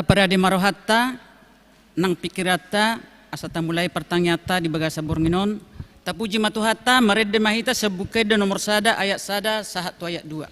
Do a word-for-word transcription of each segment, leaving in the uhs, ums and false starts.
Parade ma rohanta nang pingkiranta, asa tamulai partangianganta di bagasan borngin on. Tapuji ma Tuhanta, marende ma hita sian Buku Ende nomor sada, ayat sada sahat tu ayat dua.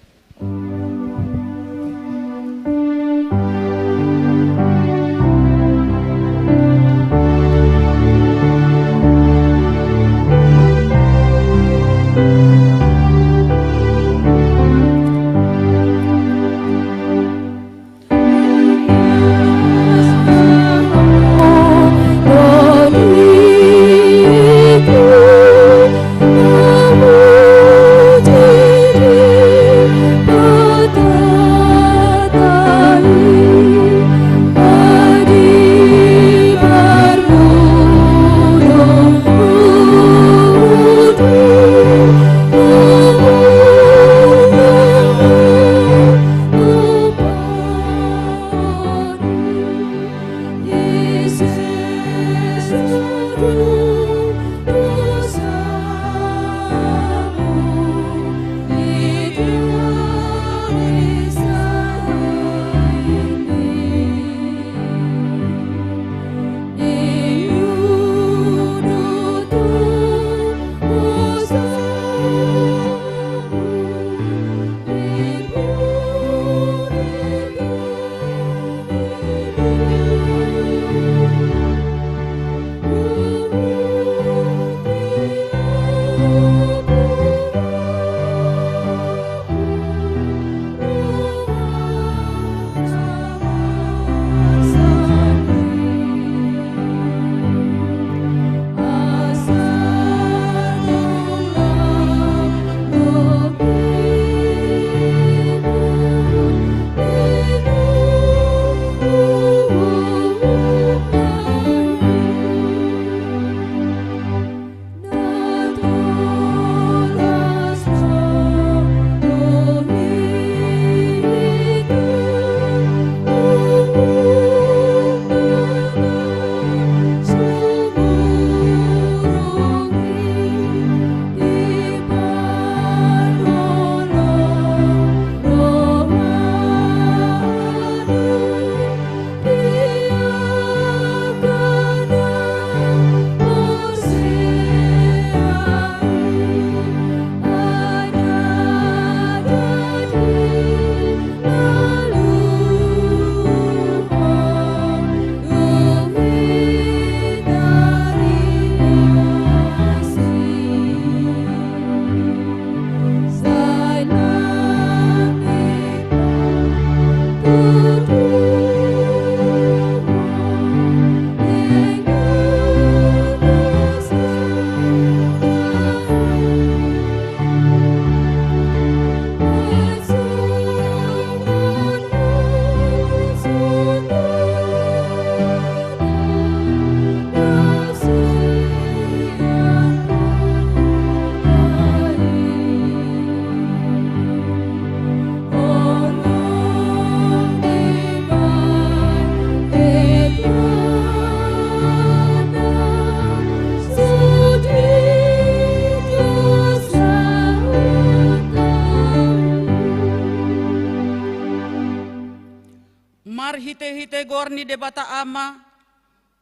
Marhitehite goar ni Debata Ama,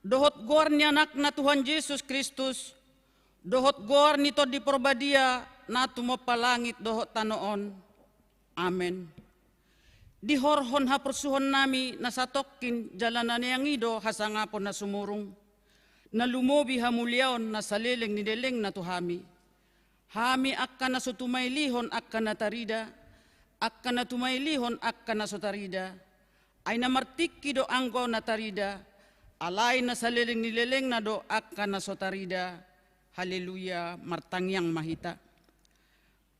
dohot goar ni Anakna Tuhan Jesus Kristus, dohot goar ni Tondi Porbadia na tumompa langit dohot tano on. Amen. Dihorhon haporsuhonnami na satongkin jala na niang i do hasangapon na sumurung, na lumobi hamuliaon na saleleng ni lelengna tu hami. Hami angka na so tumailihon angka na tarida, angka na tumailihon angka na so tarida. Ai na martingki do anggo na tarida, alai na saleleng ni lelengna do angka na so tarida. Haleluya, martangiang ma hita.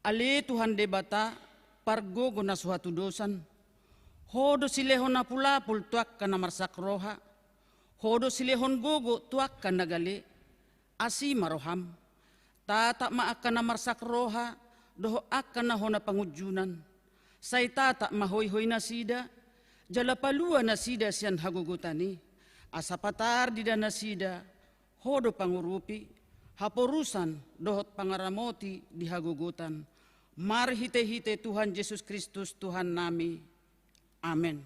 Ale Tuhan Debata, pargogo na so hatudosan, Ho do silehon apulapul tu angka na marsak roha, Ho do silehon gogo tu angka na gale. Asi ma roham. Tatap ma angka na marsak roha dohot angka na hona pangunjunan. Sai tatap ma hoihoi nasida, jala palua nasida sian hagogotan i. Asa patar dida nasida, Ho do pangurupi, haporusan dohot pangaramoti di hagogotan. Marhitehite Tuhan Jesus Kristus Tuhannami. Amen.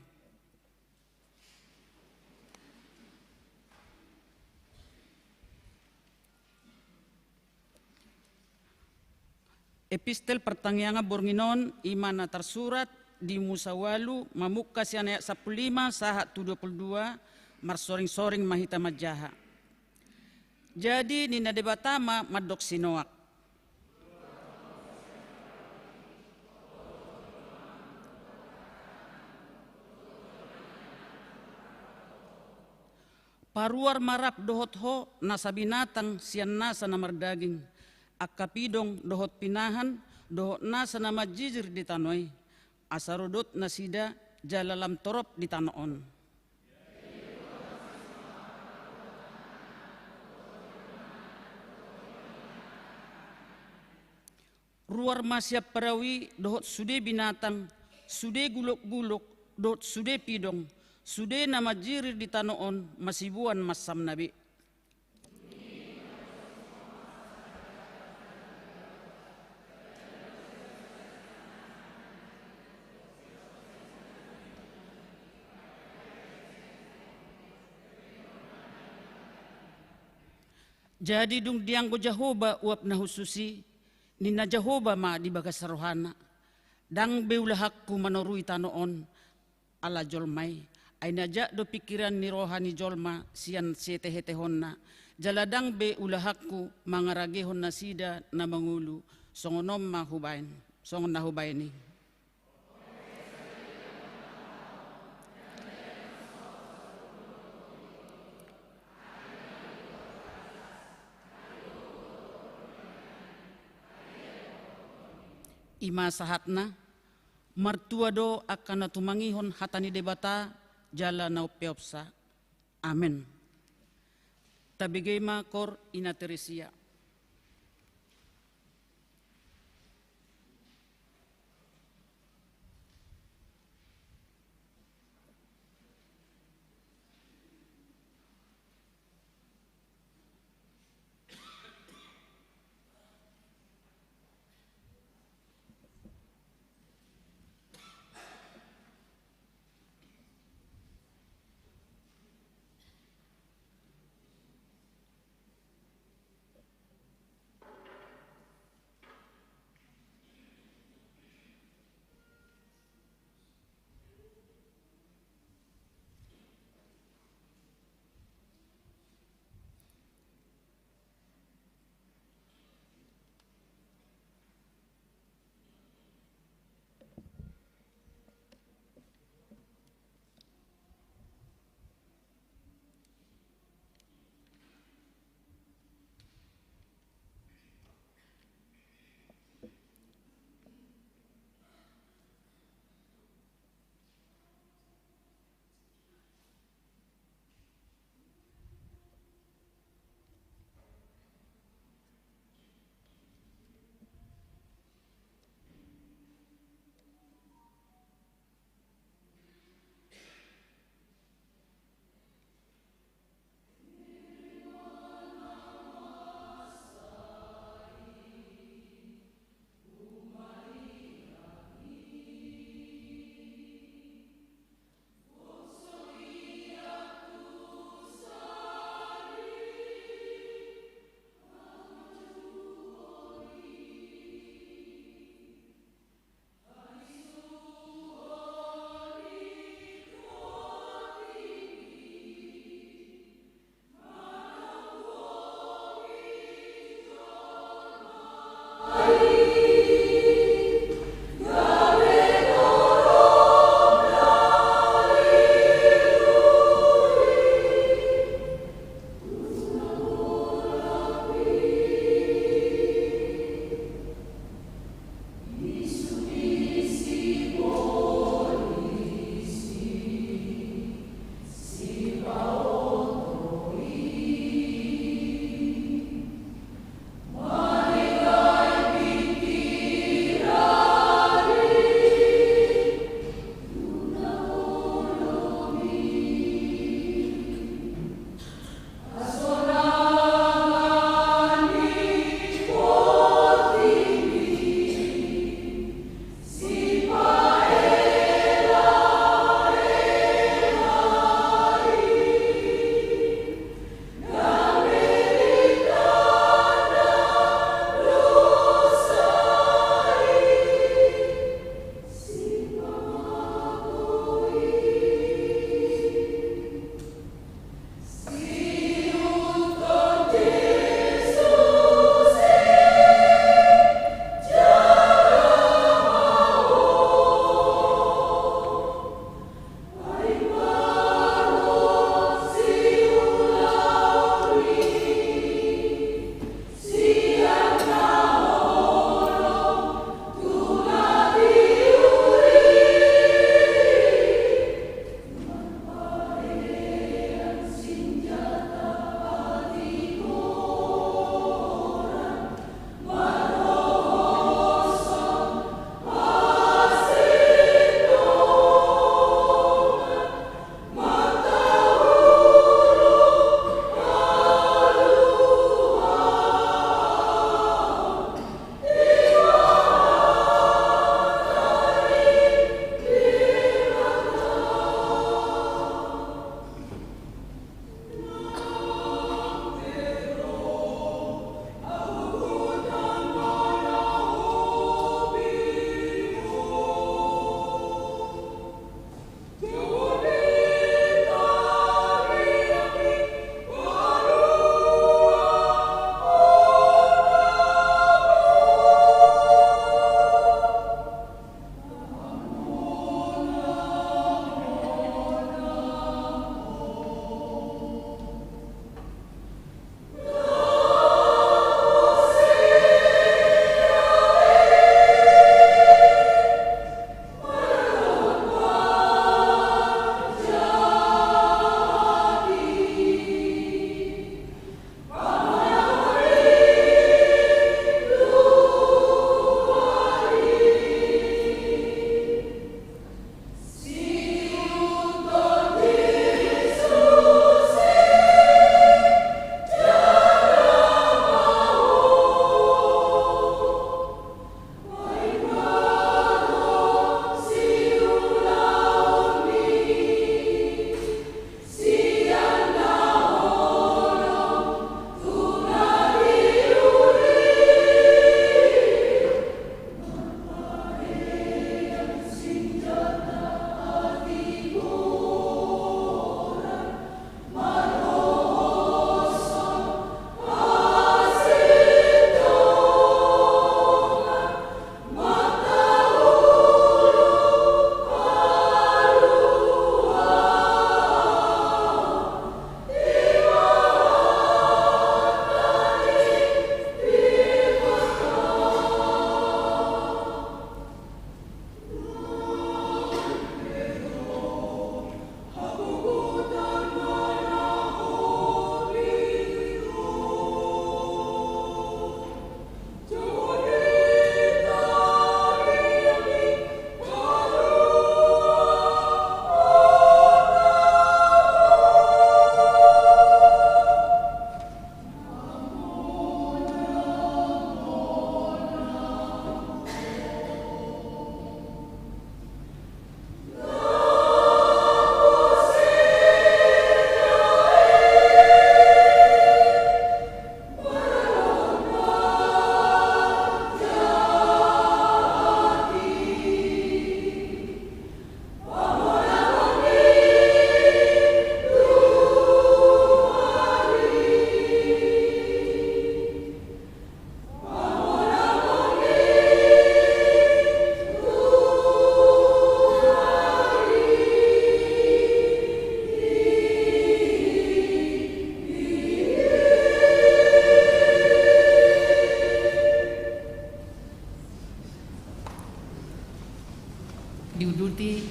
Epistel partangiangan borngin on i ma na tarsurat di Musa ualu, mamungka sian ayat sampulu lima sahat tu dua pulu dua. Marsoring-soring ma hita manjaha. Jadi ninna Debata ma mandok si Noak: Paruar ma rap dohot ho nasa binatang sian nasa na mardaging, angka pidong dohot pinahan, dohot nasa na manjijir di tano i, asa ro dot nasida jala lam torop di tano on. Ruar ma sian parau i dohot sude binatang, sude gulok-gulok, dohot sude pidong, sude na manjirir di tano on masiboan mansamna be. Jadi dung dianggo Jahowa uap na hushus i, ninna Jahowa ma di bagasan rohana: Ndang be ulahanku manorui tano on ala jolma i, ai na jat do pingkiran ni roha ni jolma sian sitehe-tehonna, jala ndang be ulahanku mangaragehon nasida na mangolu. Songon on ma hubaen, songon na hubaen i. I ma sahatna. Martua do angka na tumangihon hata ni Debata jala na umpeopsa. Amen. Tabege ma kor Ina Teresia.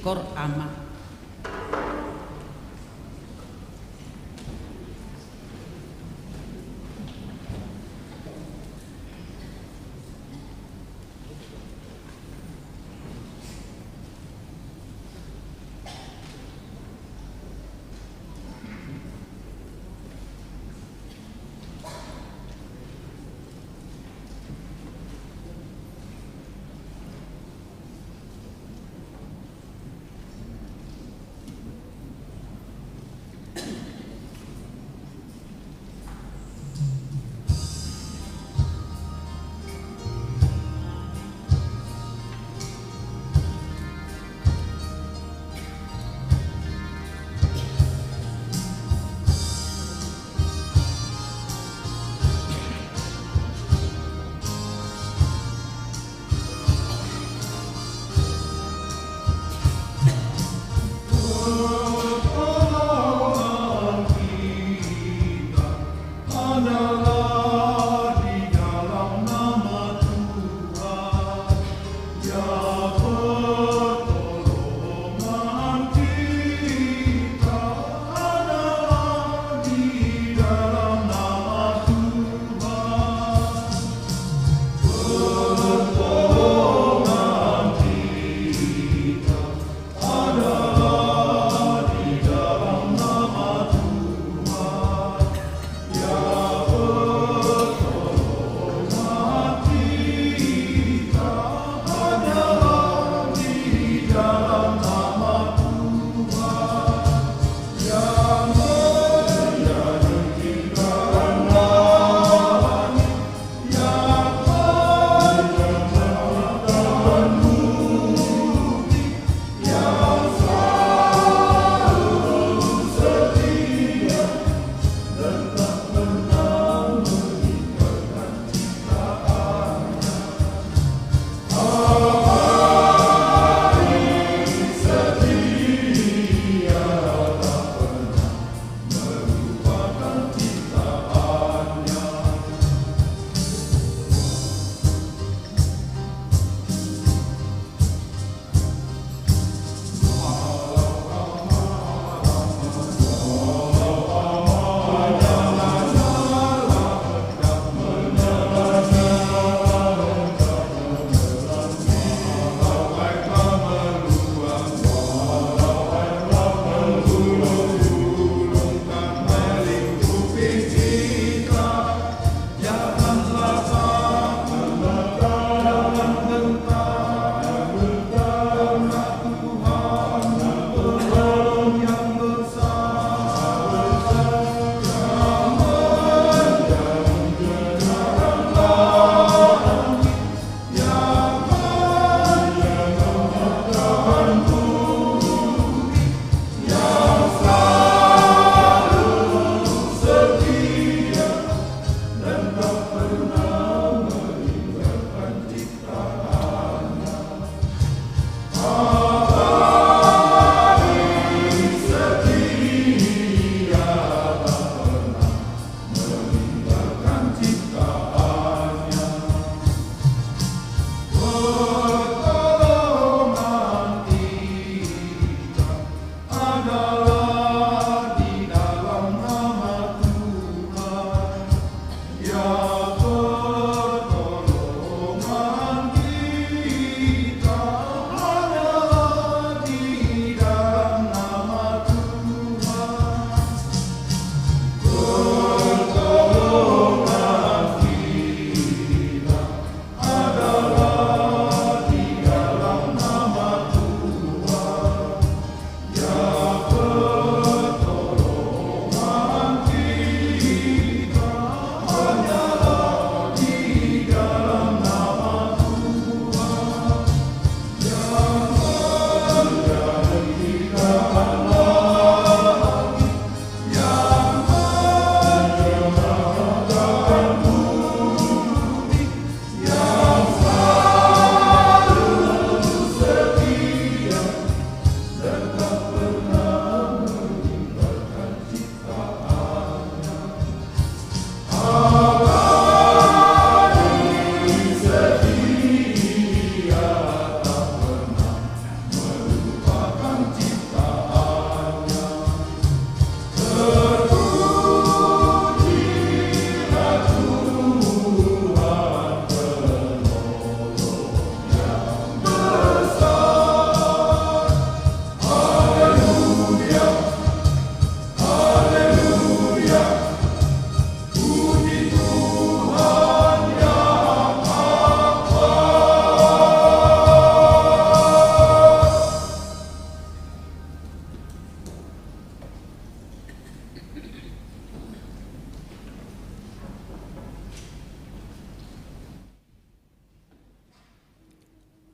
Kor ama.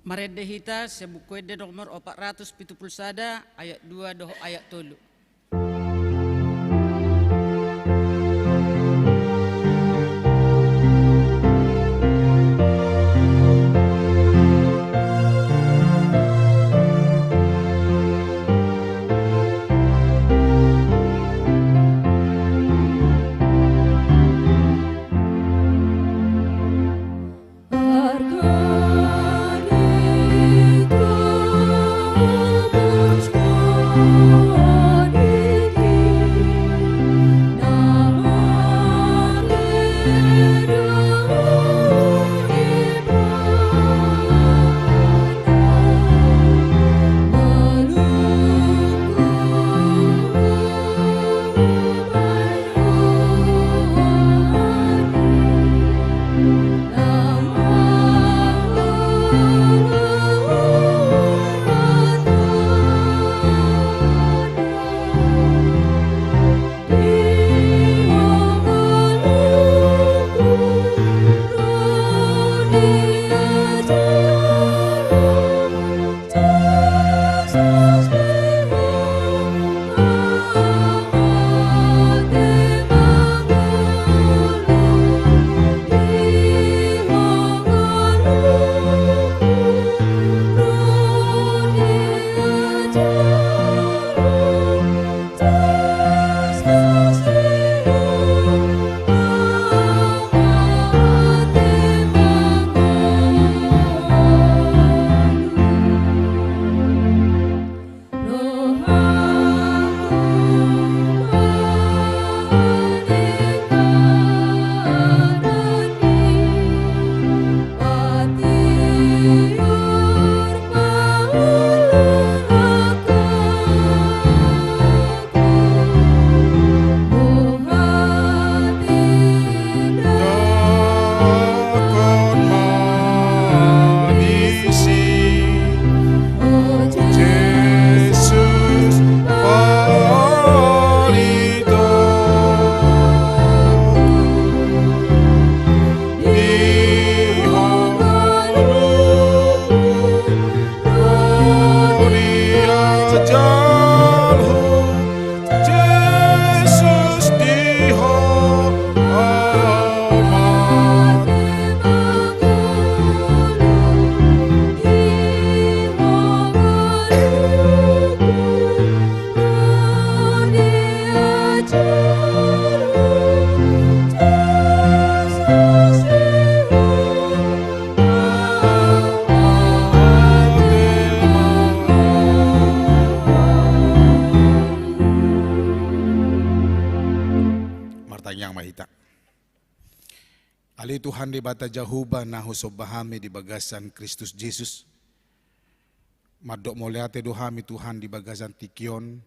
Marende hita sian Buku Ende nomor opat ratus pitu pulu sada, ayat dua dohot ayat tolu. Martangiang ma hita. Ale Tuhan Debata Jahowa na husomba hami di bagasan Kristus Jesus, mandok mauliate do hami Tuhan di bagasan tingki on,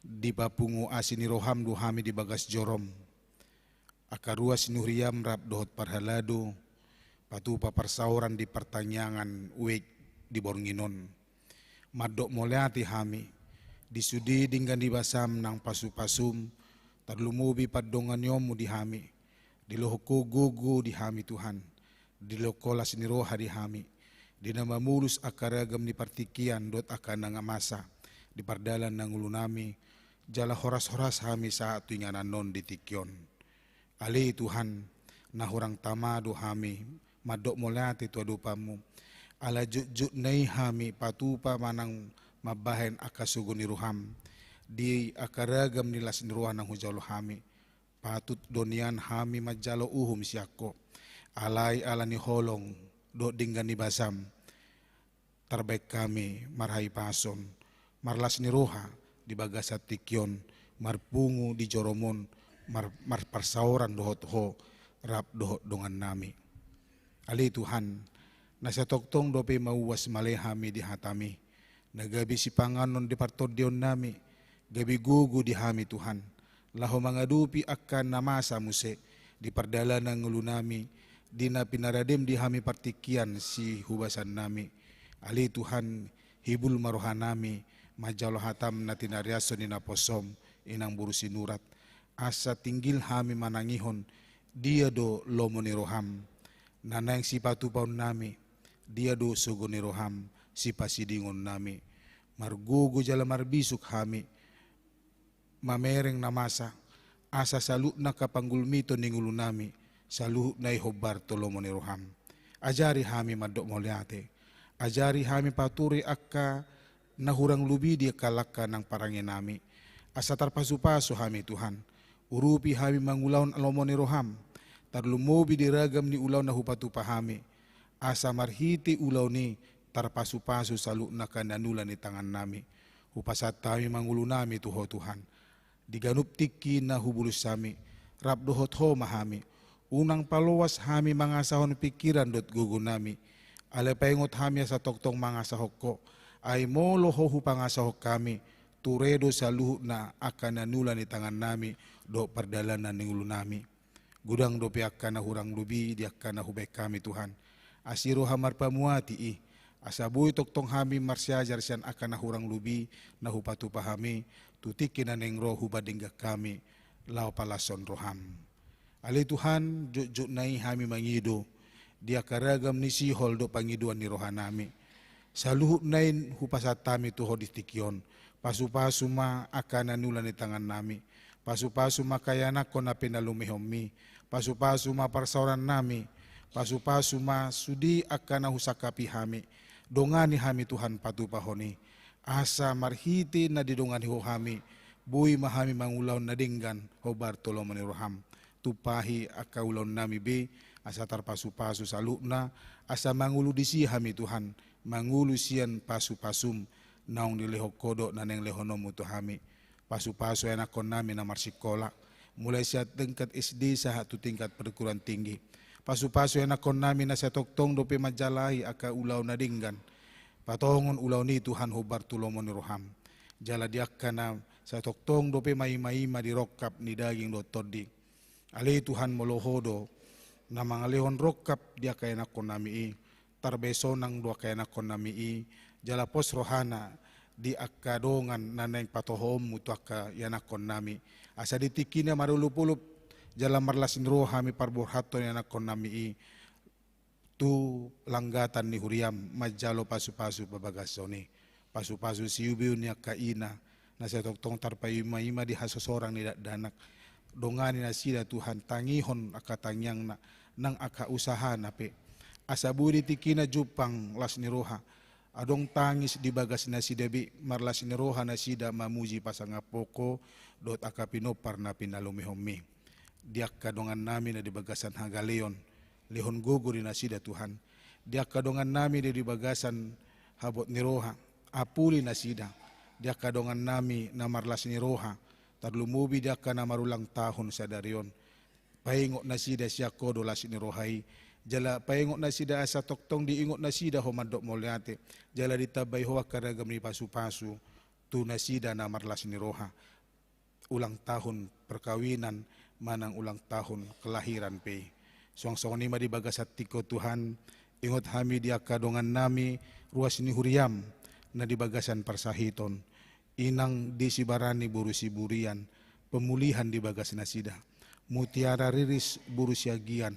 dipapungu asi ni roham do hami di bagas jorom. Angka ruas ni huriam rap dohot parhalado, patupa parsaoran di partangiangan wijk di borngin on. Mandok mauliate hami, di sude denggan ni basam nang pasupasum, tarlumobi pandonganionmu di hami, dilehon ho gogo di hami Tuhan, dilehon ho las ni roha di hami, di na mamolus angka ragam ni partingkian dohot angka na masa, di pardalan na ngolunami, jala horas-horas hami sahat tu inganan on di tingki on. Ale Tuhan, na hurang tama do hami mandok mauliate tu adopanmu. Ala jotjot na i hami patupa manang mambahen angka sogo ni roham, di angka ragam ni las ni roha na hujalo hami. Patut do nian hami manjalo uhum sian ho. Alai ala ni holong dohot denggan ni basam, tarbahen hami marhahipason, marlas ni roha di bagasan tingki on, marpungu di jorom on, mar-, marparsaoran dohot ho, rap dohot dongannami. Ale Tuhan, na sai tongtong dope mauas male hami di hatami, na gabe sipanganon di partondionnami, gabe gogo di hami Tuhan, laho mangadopi angka na masa muse di pardalanan ngolunami, di na pinaradem di hami partingkian sihubasannami. Ale Tuhan, hibul ma rohanami manjalo hatam na tinariashon ni naposom, inang boru Sinurat, asa tinggil hami manangihon dia do lomo ni roham, na naeng sipatupaonnami, Dia do sogo ni roham, sipasidingon nami. Margogo jala marbisuk hami, mamereng na masa, asa saluhutna angka panggulmiton ni ngolu nami, saluhutna i hombar tu lomo ni roham. Ajari hami mandok mauliate. Ajari hami pature angka na hurang lobi di angka langka nang parange nami. Asa tarpasupasu hami Tuhan. Urupi hami mangulahon lomo ni roham. Tarlumobi di ragam ni ulaon na hupatupa hami. Asa marhite ulaon i tarpasupasu saluhutna angka na niula ni tangan nami. Hupasahat hami mangolu nami tu Ho Tuhan. Di ganup tingki na hubolus hami, rap dohot Ho ma hami. Unang paloas hami mangasahon pingkiran dohot gogo nami. Alai paingot hami asa tongtong mangasahon Ho. Ai molo Ho hupangasahon hami, ture do saluhutna angka na niula ni tangan nami dohot pardalanan ni ngolu nami. Godang dope angka na hurang lobi di angka na hubaen hami Tuhan. Asi roha marpamuati i, asa boi tongtong hami marsiajar sian angka na hurang lobi na hupatupa hami, tu tingki na naeng ro hubandingkan hami, laho palashon roham. Ale Tuhan, jotjotna i hami mangido, di angka ragam ni sihol dohot pangidoan ni roha nami. Saluhutna i hupasahat hami tu Ho di tingki on. Pasupasu ma angka na niula ni tangan nami. Pasupasu ma angka ianakhon na pinalumehonmi. Pasupasu ma parsaoran nami. Pasupasu ma sude angka na husangkapi hami. Dongani hami Tuhan patupahon i. Asa marhite na didongani Ho hami. Boi ma hami mangulahon na denggan hombar tu lomo ni roham. Tumpahi angka ulaon nami be, asa tarpasupasu saluhutna, asa mangolu disi hami Tuhan, mangolu sian pasupasum, naung dilehon Ho dohot na naeng lehononmu tu hami. Pasupasu ianakhon nami na marsikola, mulai sian tingkat S D sahat tu tingkat perguruan tinggi. Pasupasu ianakhon nami na sai tongtong dope manjalahi angka ulaon na denggan. Patongon ulaon i Tuhan hombar tu lomo ni roham. Jala di angka na sai tongtong dope maimaima di rongkap ni daging dohot tondi. Ale Tuhan, molo Ho do na mangalehon rongkap di angka ianakhon nami i, tarbahen sonang do angka ianakhon nami i, jala pos rohana di angka dongan na naeng patohoonmu tu angka ianakhon nami. Asa di tingki na marolopolop jala marlas ni roha hami parborhathon ianakhon nami i, tu langgatan ni huriam manjalo pasupasu pabagason i. Pasupasu siubeon ni angka ina, na sai tongtong tarpaimaima di hasosorang ni dakdanak. Dongani nasida Tuhan, tangihon angka tangiangna, nang angka usahana pe. Asa boi di tingkina jumpang las ni roha. Adong tangis di bagas nasida be, marlas ni roha nasida mamuji pasangaphon Ho, dohot angka pinompar na pinalumehonmi. Di angka dongan nami na di bagasan hagaleon, lehon gogo di nasida Tuhan. Di angka dongan nami na di bagasan habot ni roha, apuli nasida. Di angka dongan nami na marlas ni roha, tarlumobi di angka na marulang tahun sadari on. Paingot nasida sian Ho do las ni roha i. Jala paingot nasida asa tongtong diingot nasida Ho mandok mauliate. Jala ditambai Ho angka ragam ni pasupasu tu nasida na marlas ni roha. Ulang tahun perkawinan manang ulang tahun kelahiran pe. Suang songon i ma di bagasan tingki on Tuhan, ingot hami di angka dongan nami ruas ni huriam na di bagasan parsahiton. Inang Desi Barani boru Siburian, pemulihan di bagas nasida. Mutiara Riris boru Siagian,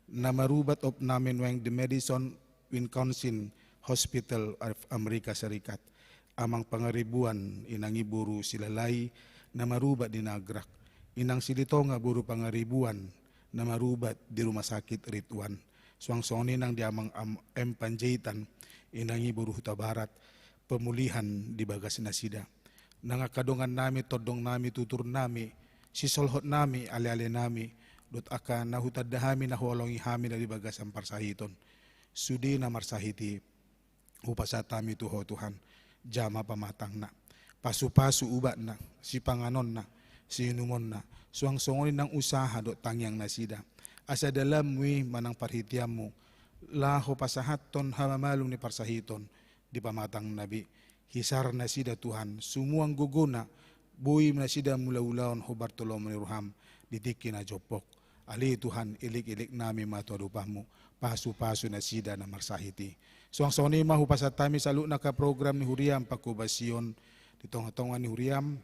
na marubat opname nuaeng di Madison Wisconsin Hospital of Amerika Serikat. Amang Pangaribuan, inang i boru Silalai, na marubat di Nagrak. Inang Silitonga boru Pangaribuan, na marubat di Rumah Sakit Ridwan. Suang songon i nang di Amang Am-, M Panjaitan, inang i boru Hutabarat, pemulihan di bagas nasida. Nang angka dongan nami, tondong nami, tutur nami, sisolhot nami, aleale nami, dohot angka na hutanda hami, na huolongi hami na di bagasan parsahiton. Sude na marsahit i, hupasahat hami tu Ho Tuhan, jama pamatangna. Pasupasu ubatna, sipanganonna, siinumonna, suang songon i nang usaha dohot tangiang nasida. Asa dalanmu i manang parhiteanmu, laho pasahathon hamamalum ni parsahiton, di pamatangna be. Hisar nasida Tuhan, sumuang gogona, boi nasida mangula ulaon hombar tu lomo ni roham, di tingki na jompok. Ale Tuhan, ilikilik nami ma tu adopanmu, pasupasu nasida na marsahit i. Suang songon i ma hupasahat hami saluhutna angka program ni huriam pangkobasion, di tongatonga ni huriam,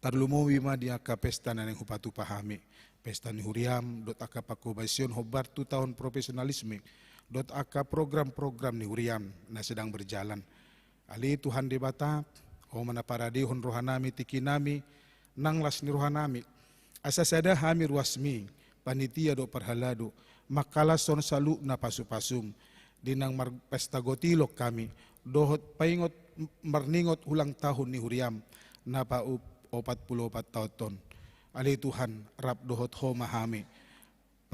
tarlumobi ma di angka pesta na naeng hupatupa hami. Pesta ni huriam, dohot angka pangkobasion hombar tu taon profesionalisme. dohot angka program-program ni huriaM na sedang berjalan. Ale Tuhan Debata, Ho ma na paradehon rohanami, tingkinami, nang las ni rohanami, asa sada hami ruasMi, panitia dohot parhalado, mangkalashon saluhutna pasu-pasuM, di naung marpesta gotilon hami, dohot paingot, marningot ulang tahun ni huriaM, na paup-, opat pulu opat taon on. Ale Tuhan, rap dohot Ho ma hami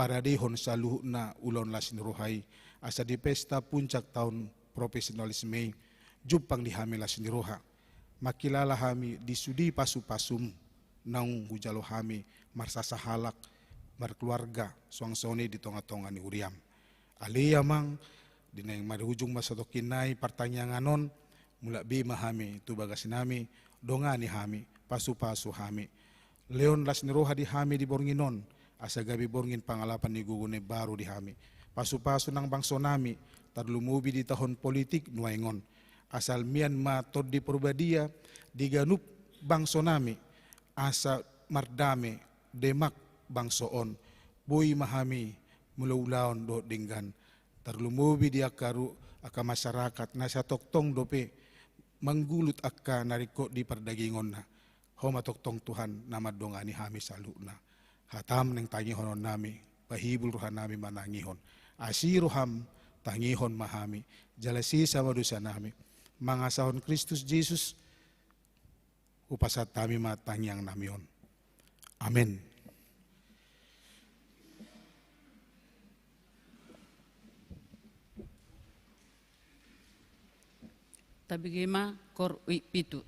paradehon saluhutna ulaon las ni roha i, asa di pesta puncak taon profesionalisme i, jumpang di hami las ni roha. Mangkilala hami di sude pasu-pasuM, naung hujalo hami marsasahalak, markeluarga, suang songon i di tonga-tonga ni huriaM. Ale Amang, di naeng marujung ma satongkin nai partangiangan on, mulak be ma hami tu bagasnami, dongani hami, pasu-pasu hami. Lehon las ni roha di hami di borngin on, asa gabe borngin pangalapan ni gogo na imbaru di hami. Pasu-pasu nang bangsonami, tarlumobi di tahun politik nuaeng on. Asa mian ma Tondi Porbadia di ganup bangsonami, asa mardame, demak bangso on. Boi ma hami molo ulaon dohot denggan. Tarlumobi di angka ru-, angka masyarakat, na sai tongtong dope manggulut angka na ringkot di pardagingonna. Ho ma tongtong Tuhan na mandongani hami saluhutna. HataM naeng tangihonon nami, pahibul rohanami manangihon. Asi rohaM, tangihon ma hami, jala sesa ma dosanami. Mangasahon Kristus Jesus, hupasahat hami ma tangiangnami on. Amen. Tabege ma kor uik pitu.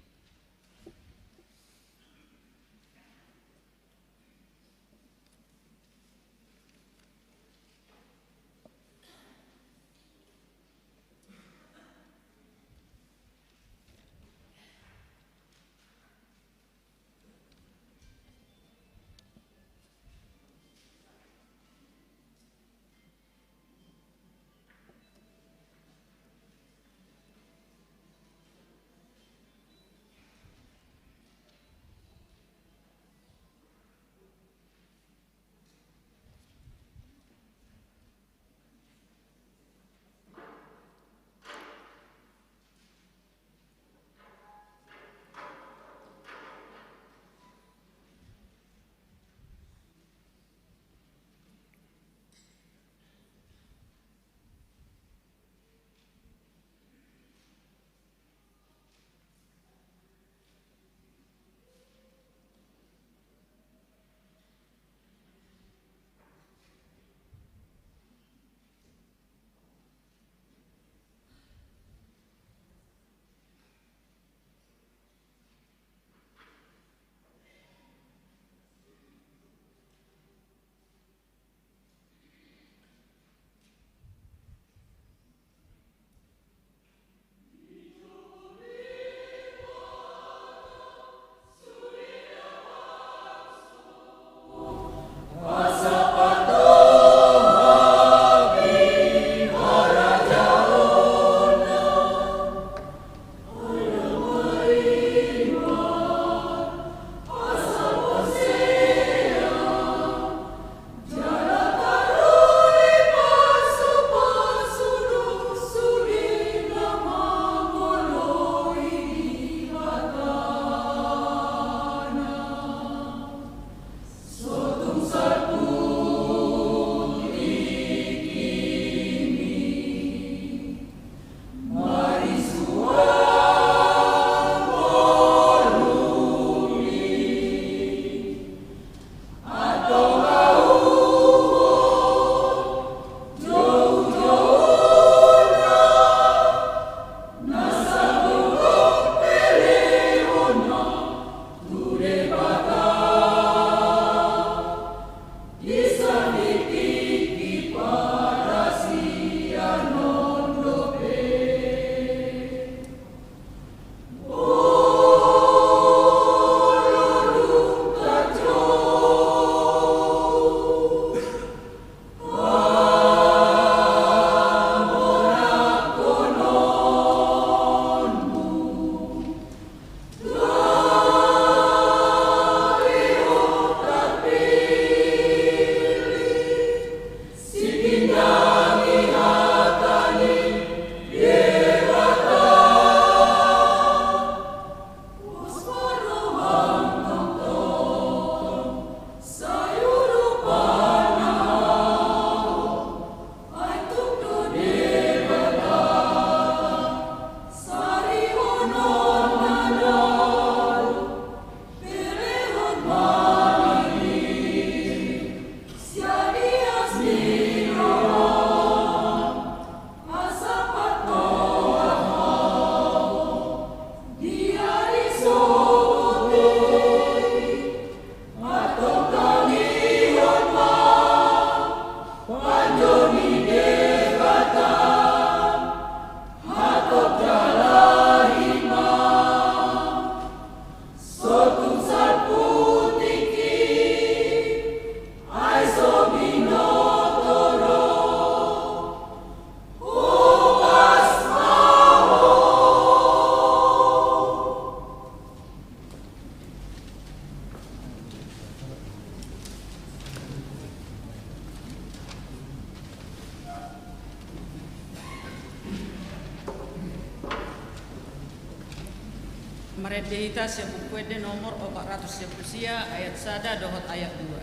Marende hita sian Buku Ende nomor opat ratus sia pulu sia, ayat sada dohot ayat dua.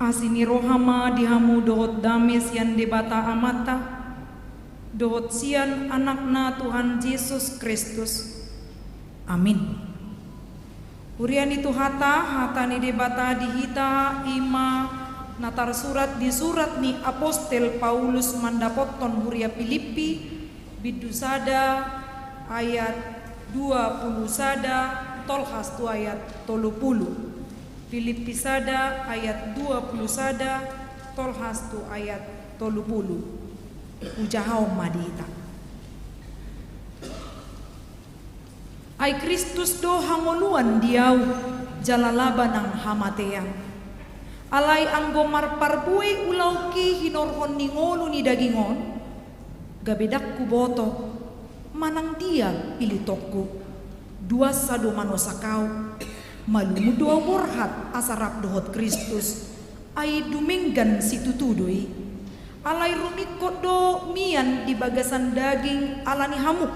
Asi ni roha ma di hamu dohot dame sian Debata Amanta, dohot sian Anakna Tuhan Jesus Kristus. Amin. Huria ni Tuhanta, hata ni Debata di hita i ma na tarsurat di surat ni apostel Paulus mandapothon huria Pilippi, bindu sada ayat dua pulu sada tolhas tu ayat tolu pulu. Pilippi sada ayat dua pulu sada tolhas tu ayat tolu pulu. Hujahaon ma di hita. Ai Kristus do hangoluan di ahu, jala laba nang hamatean. Alai anggo marparbue ulaonki hinorhon ni ngolu ni daging on, gabe ndang huboto, manang dia pilitonku, duansa do manosak ahu, malungun do ahu borhat asa rap dohot Kristus, ai dumenggan situtu do i. Alai rumingkot do mian di bagasan daging ala ni hamu.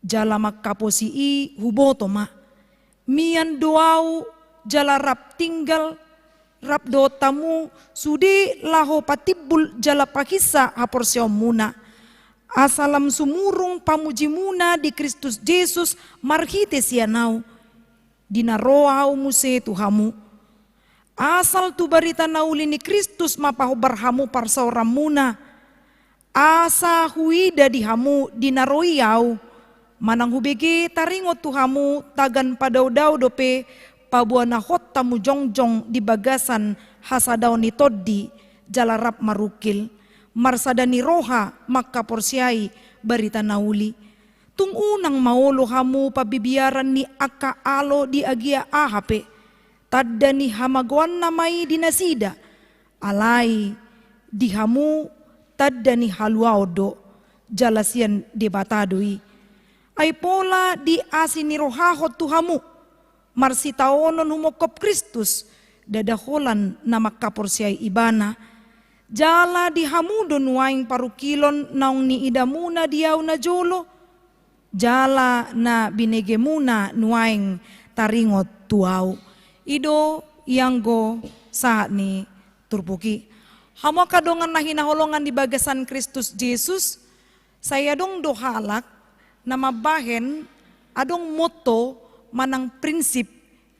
Jala mangkaposi i huboto ma. Mian do ahu jala rap tinggal, rap dohot hamu, sude laho patimbul jala pahinsa haporseaonmuna. Asa lam sumurung pamujimuna di Kristus Jesus marhite sian ahu, di na ro ahu muse tu hamu. Asal tu barita na uli ni Kristus ma pahombar hamu parsaoranmuna, asa huida di hamu di na ro i ahu, manang hubege taringot tu hamu tagan padaodao dope paboa na hot hamu jongjong di bagasan hasadaon ni tondi jala rap marungkil, marsada ni roha mangkaporseai barita na uli. Tung unang ma olo hamu pabibiaran ni angka alo di agia aha pe, tanda ni hamagoanna ma i di nasida, alai di hamu tanda ni haluaon do, jala sian Debata do i. Ai pola diasinirohahon tu hamu, marsitaonon humongkop Kristus, ndada holan na mangkaporseai Ibana, jala di hamu do nuaeng parungkilon naung niidamuna di ahu najolo, jala na binegemuna nuaeng taringot tu ahu. I do ianggo sahat ni turpuk i. Hamu angka dongan na hinaholongan di bagasan Kristus Jesus, sai adong do halak na mambahen adong motto manang prinsip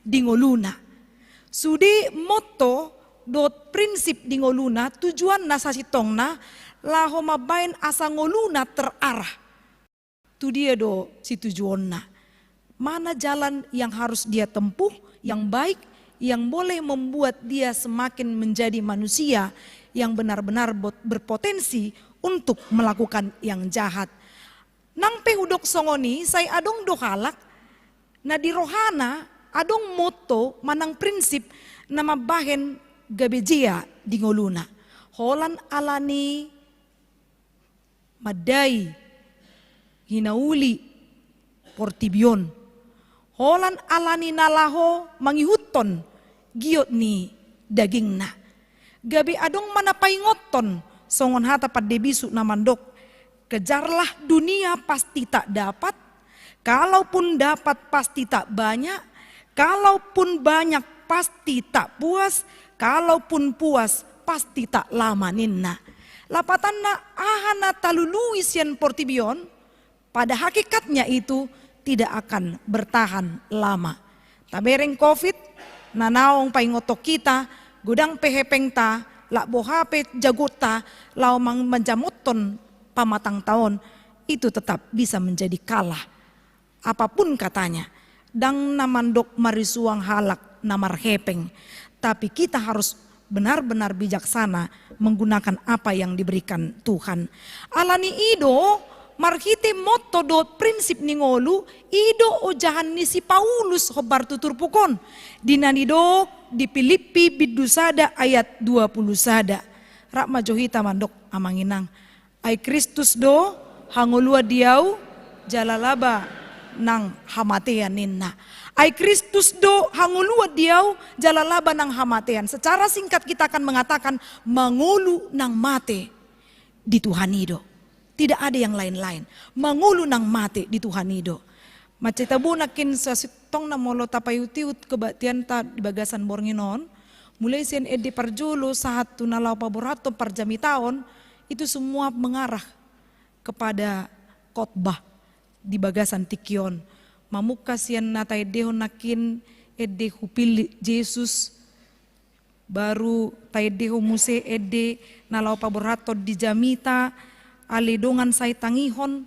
di ngoluna. Sude motto dohot prinsip di ngoluna tujuanna sasintongna laho mambahen asa ngoluna terarah. Tu dia do situjuonna? Mana jalan yang harus dia tempuh, yang baik, yang boleh membuat dia semakin menjadi manusia yang benar-benar bot-, berpotensi untuk melakukan yang jahat. Nang pe hudok songon i, sai adong do halak na di rohana adong motto manang prinsip na mambahen gabe jea di ngoluna. Holan alani mandai hinauli portibi on. Holan alani na laho mangihuthon giot ni dagingna. Gabe adong ma na paingothon songon hata pande bisuk na mandok, kejarlah dunia pasti tak dapat, kalaupun dapat pasti tak banyak, kalaupun banyak pasti tak puas, kalaupun puas pasti tak lama ninna. Lapatanna aha na talului sian portibi on, pada hakikatnya itu tidak akan bertahan lama. Tabereng covid, na naung paingothon hita, godang pe hepengta, lak boha pe jagonta, laho mang-, manjamothon pamatangta on, itu tetap bisa menjadi kalah. Apapun katanya, ndang na mandok marisuang halak na marhepeng, tapi kita harus benar-benar bijaksana menggunakan apa yang diberikan Tuhan. Alani i do, marhite motto dohot prinsip ni ngolu, i do ojahan ni si Paulus hombar tu turpuk on. Di na nidok di Pilippi bindu sada ayat dua puluh sada. Rap ma jo hita mandok, amang inang. Ai Kristus do hangoluan di ahu jala laba nang hamatean ninna. Ai Kristus do hangoluan di ahu jala laba nang hamatean. Secara singkat kita akan mengatakan mangolu nang mate di Tuhan i do. Tidak ada yang lain-lain. Mangolu nang mate di Tuhan i do. Mansai tabo nangkin sasintongna molo tapaihut-ihut kebaktianta di bagasan borngin on, mulai sian ende parjolo sahat tu na laho paborhathon parjamitaon, itu semua mengarah kepada khotbah di bagasan tingki on. Mamungka sian na taendehon nangkin ende hupillit Jesus, baru taendehon muse ende na laho paborhathon di jamita, ale dongan sai tangihon,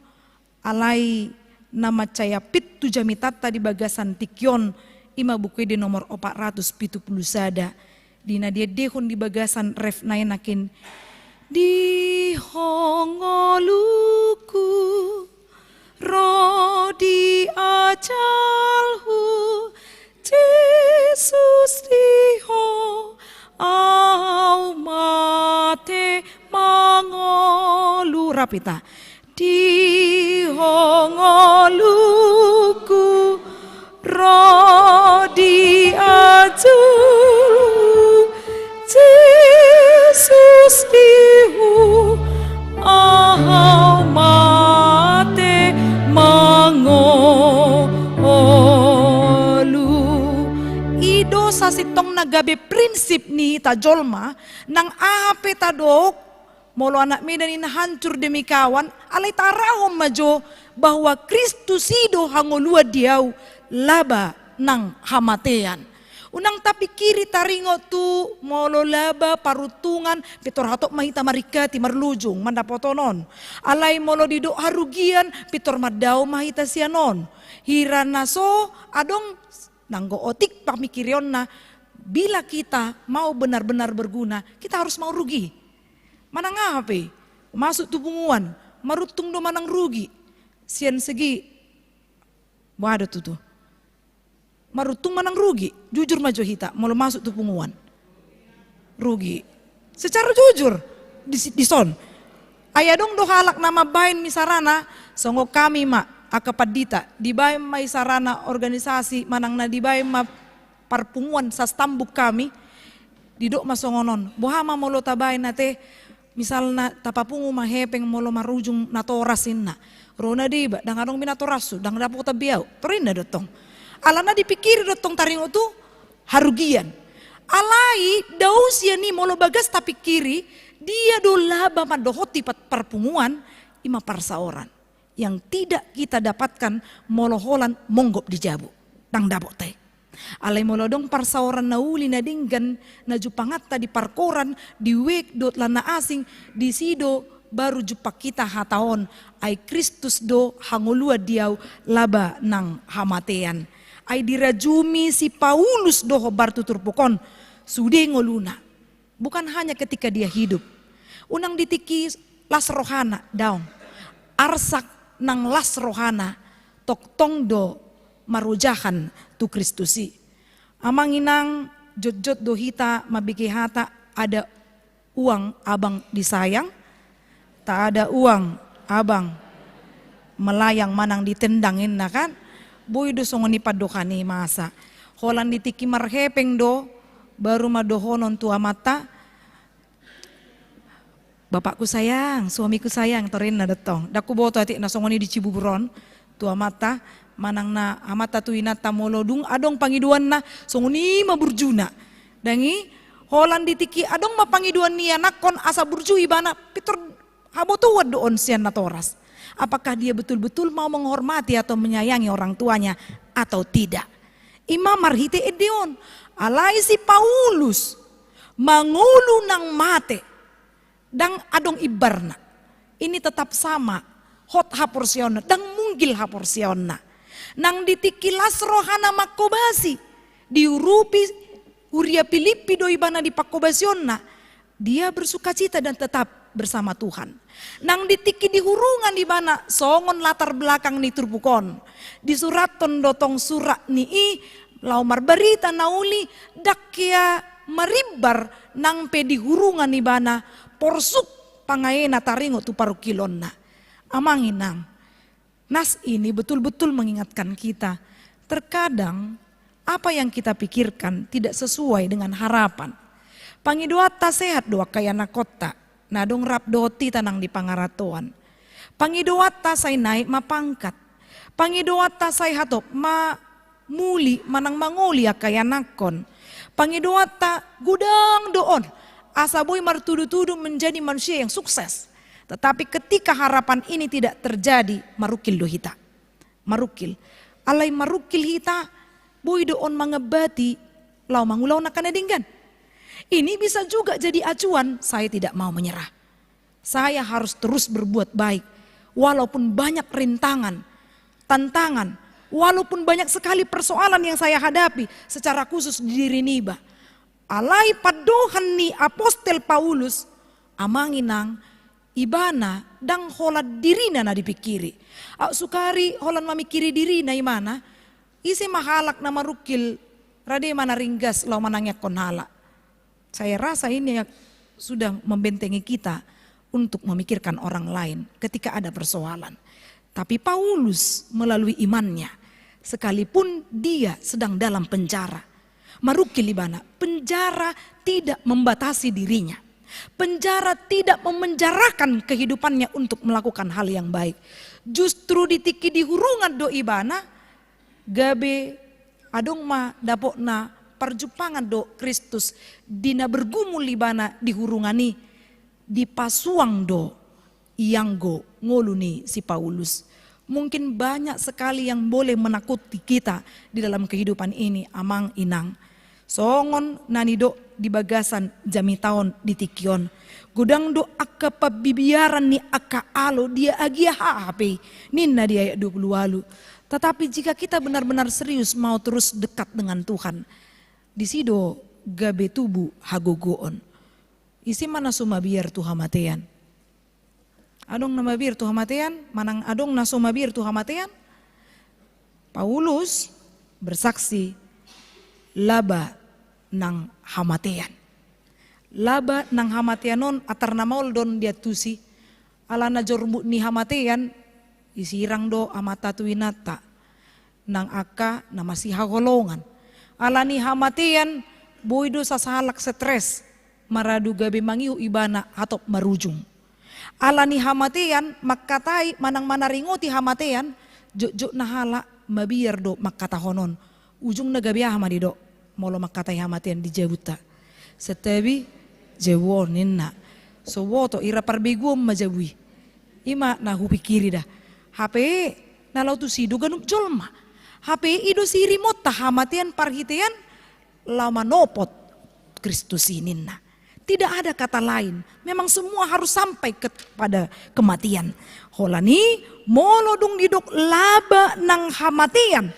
alai na mansai apit tu jamitanta di bagasan tingki on, i ma buku ende nomor opat ratus pitu puluh sada. Di na diendehon di bagasan ref na i nangkin, di ho ngolungku ro di ajalhu, Jesus di ho au mate mangolu. Rap hita. Di ho ngolungku ro di ajalhu, Jesus di ho au mate mangolu. I do sasintongna gabe prinsip ni hita jolma, nang aha pe tadok, molo anak Medan i na hancur demi kawan, alai tarahon ma jo bahwa Kristus i do hangoluan di ahu laba nang hamatean. Unang tapingkiri taringot tu molo laba, paruntungan, pintor hatop ma hita maringkati marlujung mandapothon on. Alai molo didok harugian, pintor mandao ma hita sian on. Hira na so adong, nanggo otik pamingkirionna, bila kita mau benar-benar berguna, kita harus mau rugi. Manang aha pe, masuk tu punguan, maruntung do manang rugi? Sian segi, waduh tutu. Maruntung manang rugi? Jujur ma jo hita, molo masuk tu punguan. Rugi. Secara jujur, di si-, dison. Ai adong do halak na mambahen misalna, songon hami ma, angka pandita, dibahen ma misalna organisasi, manang na dibahen ma parpunguan sastambuk hami, didok ma songon on, boha ma molo tabahen ate, misalna tapapungu ma hepeng molo marujung natoras inna. Ro na deba, ndang adong be natorashu, ndang dapotan be ahu. Tor inna do tong. Alana dipingkiri do tong taringot tu harugian. Alai dao sian i molo bagas tapingkiri, dia do laba mandohoti pat-, parpunguan, i ma parsaoran yang tidak kita dapatkan molo holan monggop di jabu. Ndang dapot te. Alai molo adong parsaoran na uli na denggan na jumpanganta di parkoran, di web dohot lan na asing, disi do baru jumpang hita hata on, ai Kristus do hangoluan di ahu laba nang hamatean. Ai dirajumi si Paulus do hombar tu turpuk on, sude ngoluna. Bukan hanya ketika dia hidup. Unang di tingki las rohana, daong. Arsak nang las rohana, tongtong do marojahan tu Kristus i. Amang inang, jotjot do hita mambege hata, ada uang abang disayang, tak ada uang abang melayang manang ditendang, inna kan. Boi do songon i pandohan i, masa holan di tingki marhepeng do, baru ma dohonon tu amanta, "Bapakku sayang, suamiku sayang," torinna do tong. Ndang huboto atik na songon i di Cibubur on tu amanta, manang na amanta tu inanta, molo dung adong pangidoanna, songon i ma burjuna. Ndang i, holan di tingki adong ma pangidoan ni anakkon asa burju ibana, pintor habotoan do on sian natoras. Apakah dia betul-betul mau menghormati atau menyayangi orang tuanya atau tidak? I ma marhite ende on. Alai si Paulus mangolu nang mate, ndang adong imbarna. Ini tetap sama, hot haporseaonna, ndang munggil haporseaonna. Nang di tingki las rohana manghobasi, diurupi huria Pilippi do ibana di panghobasionna, dia bersukacita dan tetap bersama Tuhan. Nang di tingki dihurungan ibana, songon latar belakang ni turpuk on, disurathon do tong surat ni i laho marbarita na uli, ndang hea marimbar nang pe dihurungan ibana, porsuk pangaena taringot tu parungkilonna. Amang inang, nas ini betul-betul mengingatkan kita. Terkadang apa yang kita pikirkan tidak sesuai dengan harapan. Pangidoanta sehat do angka ianakkonta, na adong rap dohot hita nang di pangarantoan. Pangidoanta sai naek ma pangkat. Pangidoanta sai hatop ma muli manang mangoli angka ianakkon. Pangidoanta godang do on asa boi martudu-tudu menjadi manusia yang sukses. Tetapi ketika harapan ini tidak terjadi, marungkil do hita. Marungkil. Alai marungkil hita, boi do on mangambati laho mangulahon angka na denggan. Ini bisa juga jadi acuan, saya tidak mau menyerah. Saya harus terus berbuat baik, walaupun banyak rintangan, tantangan, walaupun banyak sekali persoalan yang saya hadapi secara khusus di diri niba. Alai pandohan ni apostel Paulus, amang inang, ibana ndang holan dirina na dipingkiri. Aut sukari holan mamingkiri dirina ibana, ise ma halak na marungkil, rade ma na ringgas laho manangiangkon halak. Saya rasa ini yang sudah membentengi kita untuk memikirkan orang lain ketika ada persoalan. Tapi Paulus melalui imannya, sekalipun dia sedang dalam penjara, marungkil ibana, penjara tidak membatasi dirinya. Penjara tidak memenjarakan kehidupannya untuk melakukan hal yang baik. Justru di tingki dihurungan do ibana, gabe adong ma dapotna parjumpangan dohot Kristus. Di na bergumul ibana di hurungan i, dipasuang do ianggo ngolu ni si Paulus. Mungkin banyak sekali yang boleh menakuti kita di dalam kehidupan ini, amang inang. Songon na nidok di bagasan jamita on di tingki on, godang do angka pambiaran ni angka alo, dia agia hape, ninna di ayat dua puluh ualu. Tetapi jika kita benar-benar serius mau terus dekat dengan Tuhan, disi do gabe tubu hagogoon. Ise ma na so mabiar tu hamatean? Adong na mabiar tu hamatean, manang adong na so mabiar tu hamatean? Paulus bersaksi, laba nang hamatean. Laba nang hamatean on, atar na maol do on diantusi. Ala na jorbut ni hamatean, disirang do amanta tu inanta nang angka na masihaholongan. Ala ni hamatean, boi do sasahalak stres, maradu gabe mangihut ibana hatop marujung. Ala ni hamatean, mangkatai manang manaringoti hamatean, jotjot na halak mabiar do mangkatahon on. Ujungna gabe aha ma didok molo mangkatai hamatean di jabunta? Santabi jabu on, ninna. So boto, ira parbeguon ma jabu i. I ma na hupingkiri da. Hape na laho tusi do ganup jolma. Hape i do sirimonta hamatean parhitean laho manopot Kristus i, ninna. Tidak ada kata lain. Memang semua harus sampai kepada kematian. Holan i, molo dung didok laba nang hamatean,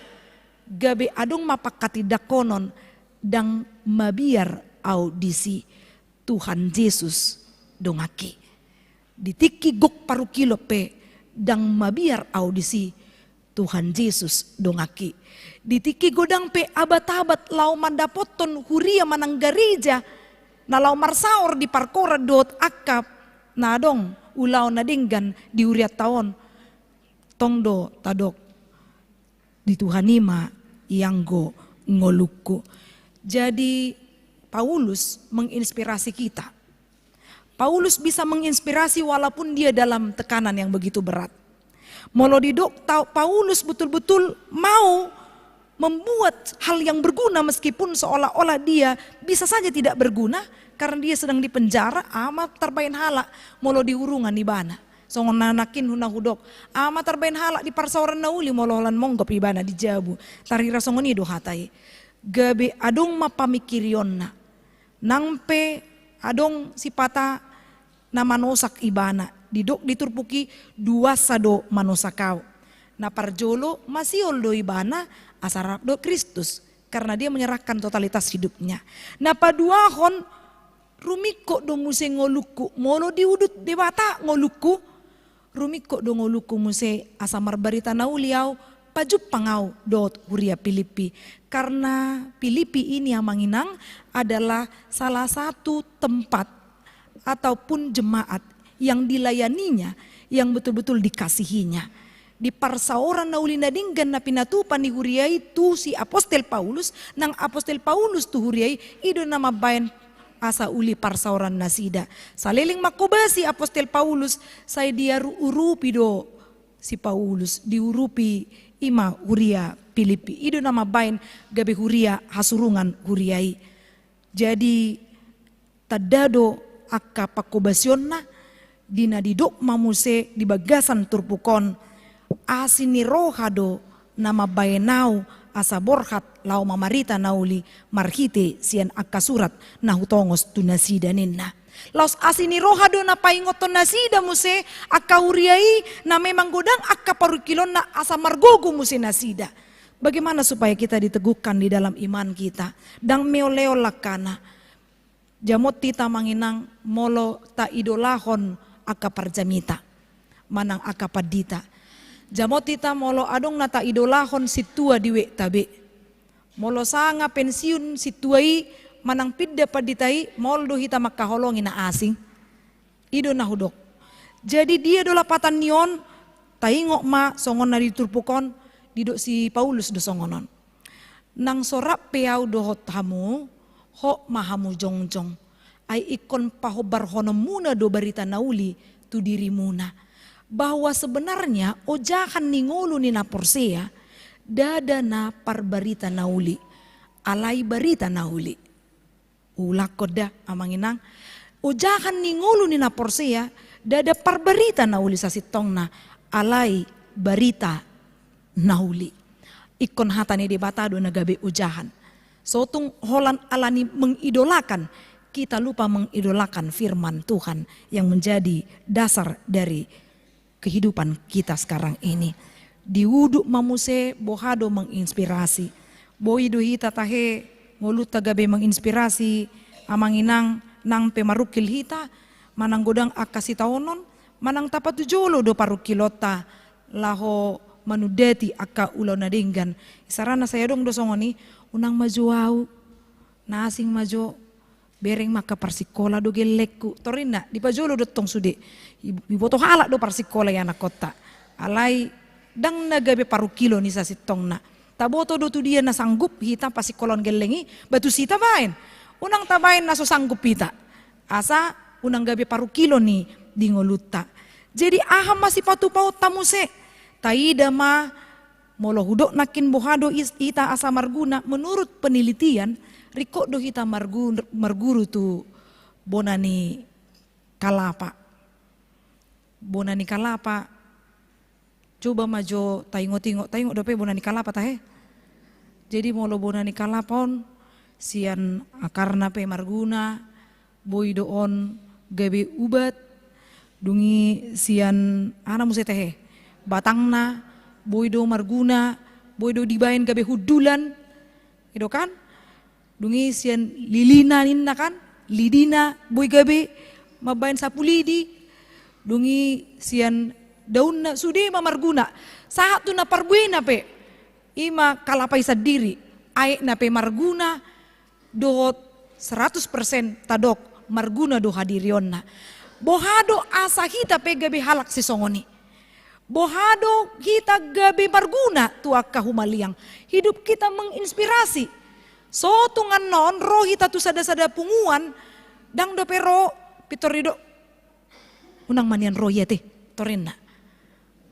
gabe adong ma pangkatindanghonon, ndang mabiar au disi, Tuhan Jesus donganki. Di tingki gok parungkilon pe, ndang mabiar au disi, Tuhan Jesus donganki. Di tingki godang pe abat-abat laho mandapothon huria manang gareja, na laho marsaor di parkoran dohot angka na adong ulaon na denggan di hurianta on, tong do tadok, di Tuhan i ma ianggo ngolungku. Jadi Paulus menginspirasi kita. Paulus bisa menginspirasi walaupun dia dalam tekanan yang begitu berat. Molo didok Paulus betul-betul mau membuat hal yang berguna meskipun seolah-olah dia bisa saja tidak berguna karena dia sedang di penjara, ama tarbaen halak molo di hurungan ibana. Songon na nangkin huna hudok, ama tarbaen halak di parsaoran na uli molo holan monggop ibana di jabu. Tarhira songon i do hata i. Gabe adong ma pamikirionna. Nang pe adong sipata na manosak ibana, didok di turpuk i, duansa do manosak au. Na parjolo masiol do ibana asa rap dohot Kristus, karena dia menyerahkan totalitas hidupnya. Na paduahon, rumingkot do muse ngolungku, molo di udut Debata ngolungku, rumingkot do ngolungku muse asa marbarita na uli au, pajumpang au dohot huria Pilippi. Karena Pilippi ini, amang inang, adalah salah satu tempat ataupun jemaat yang dilayaninya, yang betul-betul dikasihinya. Di parsaoran na uli na denggan na pinatupa ni huria i tu si apostel Paulus, nang apostel Paulus tu huria i, i do na mambaen asa uli parsaoran nasida. Saleleng mangkobasi apostel Paulus, sai diurupi do si Paulus, diurupi i ma huria Pilippi. I do na mambaen gabe huria hasurungan huria i. Jadi tanda do angka pangkobasionna, di na didok ma muse di bagasan turpuk on, asi ni roha do na mambaen au asa borhat laho mamarita na uli marhite sian angka surat na hutongos tu nasida, ninna. Laos asi ni roha do na paingothon nasida muse angka huria i na memang godang angka parungkilonna asa margogo muse nasida. Bagaimana supaya kita diteguhkan di dalam iman kita? Ndang meol-eol angkana. Jamot hita, amang inang, molo taidolahon angka parjamita manang angka pandita. Jamot hita molo adong na taidolahon sintua di wekta be. Molo sanga pensiun sintua i manang pinda pandita i, maol do hita mangkaholongi na asing. I do na hudok. Jadi dia do lapatan ni on? Taingot ma songon na di turpuk on, didok si Paulus do songon on. Nang so rap pe au dohot hamu, hot ma hamu jongjong. Ai ingkon pahombarhononmuna do barita na uli tu dirimuna, bahwa sebenarnya ojahan ni ngolu ni na porsea ndada na parbarita na uli, alai barita na uli. Ulangkon da, amang inang. Ojahan ni ngolu ni na porsea ndada parbarita na uli sasintongna, alai barita na uli. Ingkon hata ni Debata do na gabe ojahan. So tung holan alani mengidolakan, kita lupa mengidolakan firman Tuhan yang menjadi dasar dari kehidupan kita sekarang ini. Di udut ma muse boha do menginspirasi. Boi do hita tahe ngolunta gabe menginspirasi, amang inang, nang pe marungkil hita, manang godang angka sitaonon, manang tapatujolo do parungkilonta laho manundati angka ulaon na denggan. Isarana sai adong do songon i, unang ma jo au, na asing ma jo, bereng ma angka parsingkola do gellengku. Torinna, dipajolo do tong sude. I-, iboto halak do parsingkola i anakkonta. Alai ndang na gabe parungkilon i sasintongna. Taboto do tu dia na sanggup hita parsingkolahon gelleng i, ba tusi tabaen. Unang tabaen na so sanggup hita. Asa unang gabe parungkilon i di ngolunta. Jadi aha ma sipatupaonta muse? Taida ma. Molo hudok nangkin boha do is-, hita asa marguna, menurut penelitian, ringkot do hita margu-, marguru tu bona ni kalapa. Bona ni kalapa, coba ma jo taingot-ingot, taingot dope bona ni kalapa tahe? Jadi molo bona ni kalapa on, sian akarna pe marguna, boi do on gabe ubat, dung i sian aha na muse tahe, batangna, boi do marguna, boi do dibaen gabe hundulan, i do kan? Dung i sian lilina ninna kan, lidina boi gabe mambaen sapu lidi, dung i sian daunna, sude ma marguna, sahat tu na parbuena pe, i ma kalapa i sandiri, aekna pe marguna, dohot seratus persen tadok marguna do hadirionna. Boha do asa hita pe gabe halak sisongon i? Boha do hita gabe marguna tu angka humaliang? Hidup kita menginspirasi. So tung annon ro hita tu sada-sada punguan, ndang dope ro pintor didok, unang ma nian ro ia te, torinna.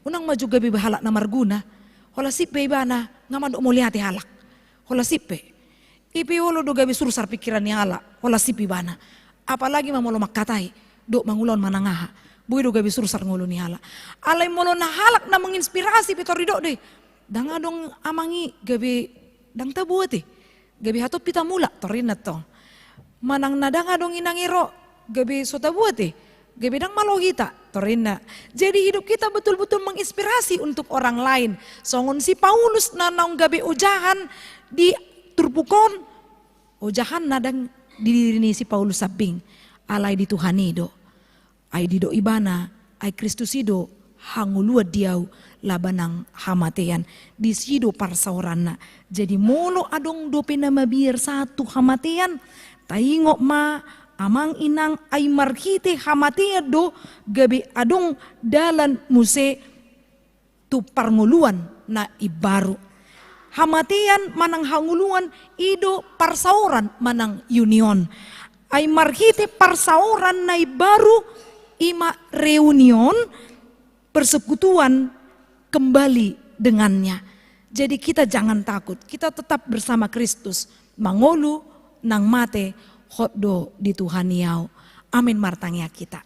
Unang ma jo gabe halak na marguna. Holan sip pe ibana nga mandok mauliate halak. Holan sip pe. I pe olo do gabe sursar pikiran ni halak, holan sip ibana. Apalagi ma molo mangkatai dohot mangulahon manang aha, boi do gabe sursar ngolu ni halak. Alai molo na halak na menginspirasi pintor didok do i, ndang adong amang i gabe ndang tabo ate, gabe hatop hita mulak, torinna tong. Manang na ndang adong inang i ro, gabe so tabo ate, gabe ndang malo hita, torinna. Jadi hidup kita betul-betul menginspirasi untuk orang lain. Songon si Paulus na naung gabe ojahan di turpuk on, ojahanna ndang di diri ni si Paulus sambing, alai di Tuhan i do. Ai didok ibana, ai Kristus i do hangoluan di ahu laba nang hamatean. Disi do parsaoranna. Jadi molo adong dope na mabiar sahat tu hamatean, taingot ma amang inang, ai marhite hamatean do gabe adong dalan muse tu parngoluan na imbaru. Hamatean manang hangoluan i do parsaoran manang union. Ai marhite parsaoran na imbaru i ma reunion, persekutuan kembali dengannya. Jadi kita jangan takut, kita tetap bersama Kristus. Mangolu nang mate, hot do di Tuhan i ahu. Amin. Martangiang hita.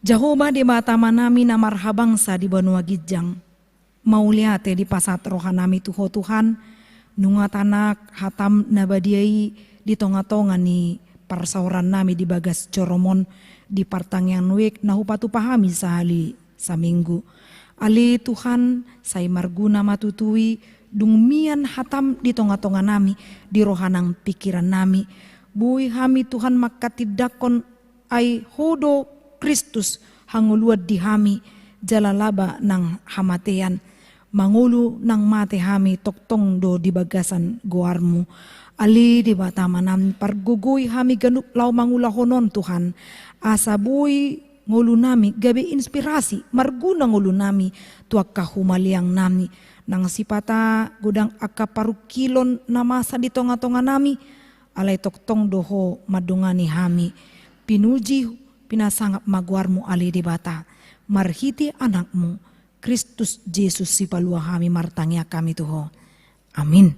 Jahowa Debata Amanami na marhabangsa di banua ginjang, mauliate dipasahat rohanami tu Ho Tuhan, nunga taanak hatam na badia i di tonga-tonga ni parsaorannami di bagas joromon, di partangiangan wijk na hupatupa hami sahali saminggu. Ale Tuhan, sai marguna ma tutu i dung mian hatam di tonga-tonganami, di roha nang pikirannami. Boi hami Tuhan manghatindanghon, ai Ho do Kristus hangoluan di hami, jala laba nang hamatean. Mangolu nang mate hami tongtong do di bagasan goarmu. Ale Debata Amanami, pargogoi hami ganup laho mangulahon on Tuhan, asa boi ngolunami gabe inspirasi, marguna ngolunami tu angka humaliangnami. Nang sipata godang angka parungkilon na masa di tonga-tonganami, alai tongtong do Ho mandongani hami. Pinuji, pinasangap ma goarmu ale Debata, marhite Anakmu Kristus Jesus Sipalua hami martangiang hami tu Ho. Amin.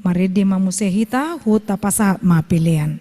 Marende ma muse hita, huhut tapasahat ma pelean.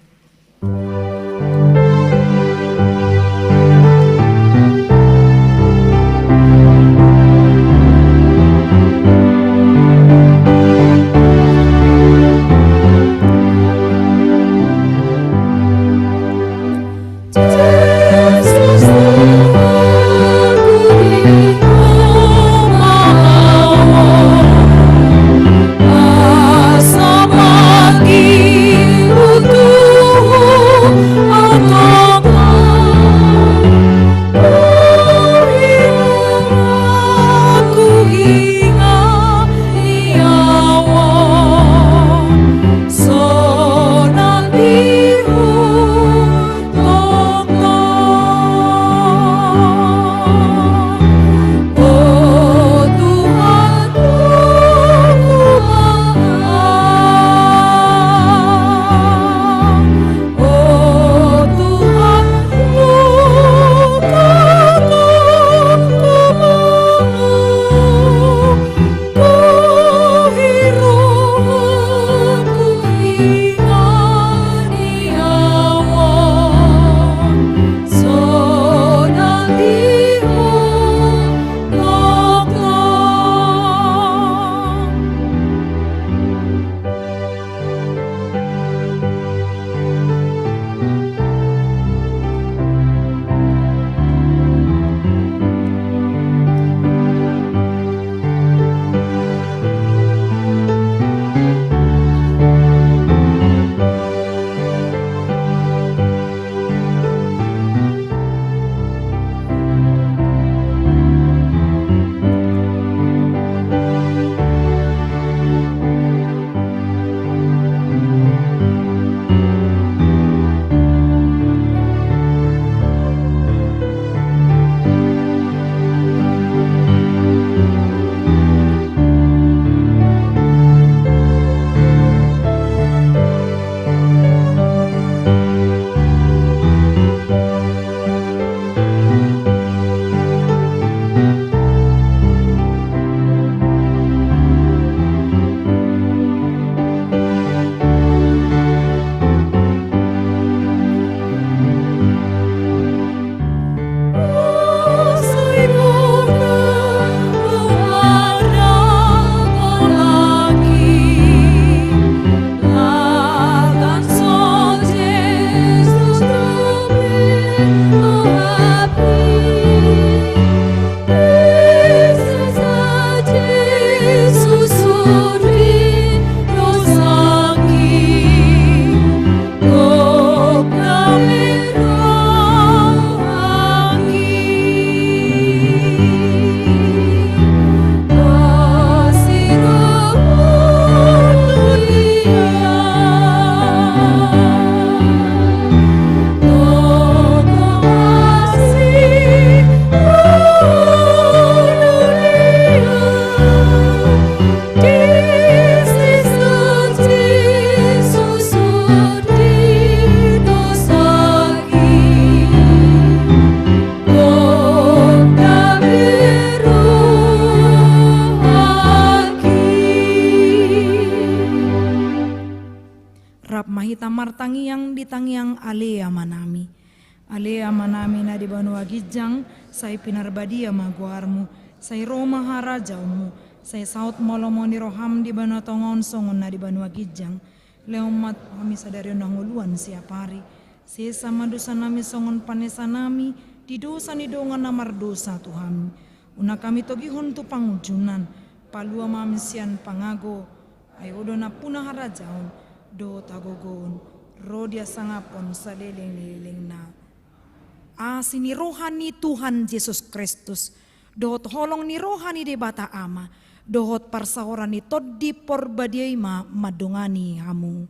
hita martangiang di tangiang Ale Amanami. Ale Amanami na di banua ginjang, sai pinarbadia ma goarmu, sai ro ma harajaonmu, sai saut ma lomo ni roham di banua tonga on songon na di banua ginjang. Lehon ma tu hami sadari on hangoluan siapari. Sesa ma dosanami songon panesanami di dosa ni dongan na mardosa tu hami. Unang hami togihon tu pangunjunan, palua ma hami sian pangago, ai Ho do nampuna harajaon dohot hagogoon ro di hasangapon saleleng ni lelengna. Asi ni roha ni Tuhan Jesus Kristus, dohot holong ni roha ni Debata Ama, dohot parsaoran ni Tondi Porbadia i ma mandongani hamu.